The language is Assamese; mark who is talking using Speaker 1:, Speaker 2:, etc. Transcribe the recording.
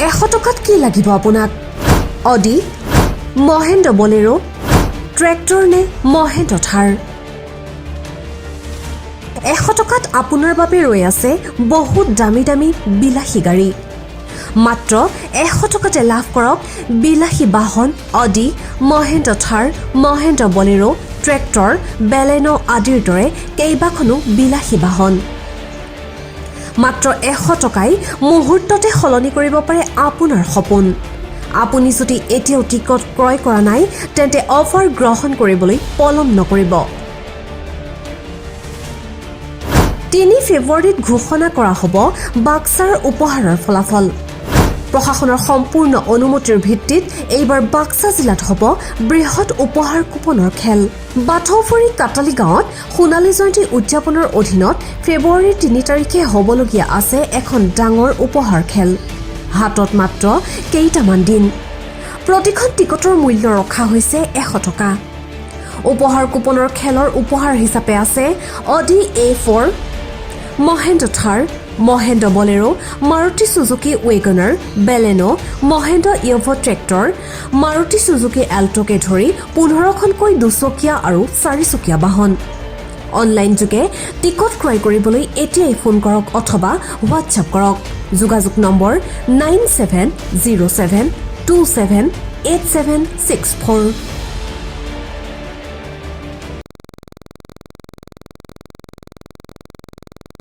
Speaker 1: 100 টকাত কি লাগিব আপোনাক? অডি, মহেন্দ্ৰ বলেৰ', ট্ৰেক্টৰ নে মহেন্দ্ৰ থাৰ? 100 টকাত আপোনাৰ বাবে ৰৈ আছে বহুত দামী দামী বিলাসী গাড়ী। মাত্ৰ 100 টকাতে লাভ কৰক বিলাসী বাহন অডি, মহেন্দ্ৰ থাৰ, মহেন্দ্ৰ বলেৰ', ট্ৰেক্টৰ, বেলেন' আদিৰ দৰে কেইবাখনো বিলাসী বাহন। মাত্ৰ 100 টকাই মুহূৰ্ততে সলনি কৰিব পাৰে আপোনাৰ সপোন। আপুনি যদি এতিয়াও টিকট ক্ৰয় কৰা নাই, তেন্তে অফাৰ গ্ৰহণ কৰিবলৈ পলম নকৰিব। 3 ফেব্ৰুৱাৰীত ঘোষণা কৰা হ'ব বাক্সাৰ উপহাৰৰ ফলাফল। প্ৰশাসনৰ সম্পূৰ্ণ অনুমতিৰ ভিত্তিত এইবাৰ বাক্সা জিলাত হ'ব বৃহৎ উপহাৰ কুপনৰ খেল। বাথৌফুৰি কাটালী গাঁৱত সোণালী জয়ন্তী উদযাপনৰ অধীনত ফেব্ৰুৱাৰীৰ 3 তাৰিখে হ'বলগীয়া আছে এখন ডাঙৰ উপহাৰ খেল। হাতত মাত্ৰ কেইটামান দিন। প্ৰতিখন টিকটৰ মূল্য ৰখা হৈছে 100 টকা। উপহাৰ কুপনৰ খেলৰ উপহাৰ হিচাপে আছে অডি এ4, Mahindra Thar, Mahindra Bolero', Maruti Suzuki Wagon R, Baleno', Mahindra ইয়ভ ট্ৰেক্টৰ, মাৰুতি চুজুকি এল্ট'কে ধৰি 15খনকৈ দুচকীয়া আৰু চাৰিচকীয়া বাহন। অনলাইন যোগে টিকট ক্ৰয় কৰিবলৈ এতিয়াই ফোন কৰক অথবা হোৱাটছআপ কৰক। যোগাযোগ নম্বৰ 9707278764।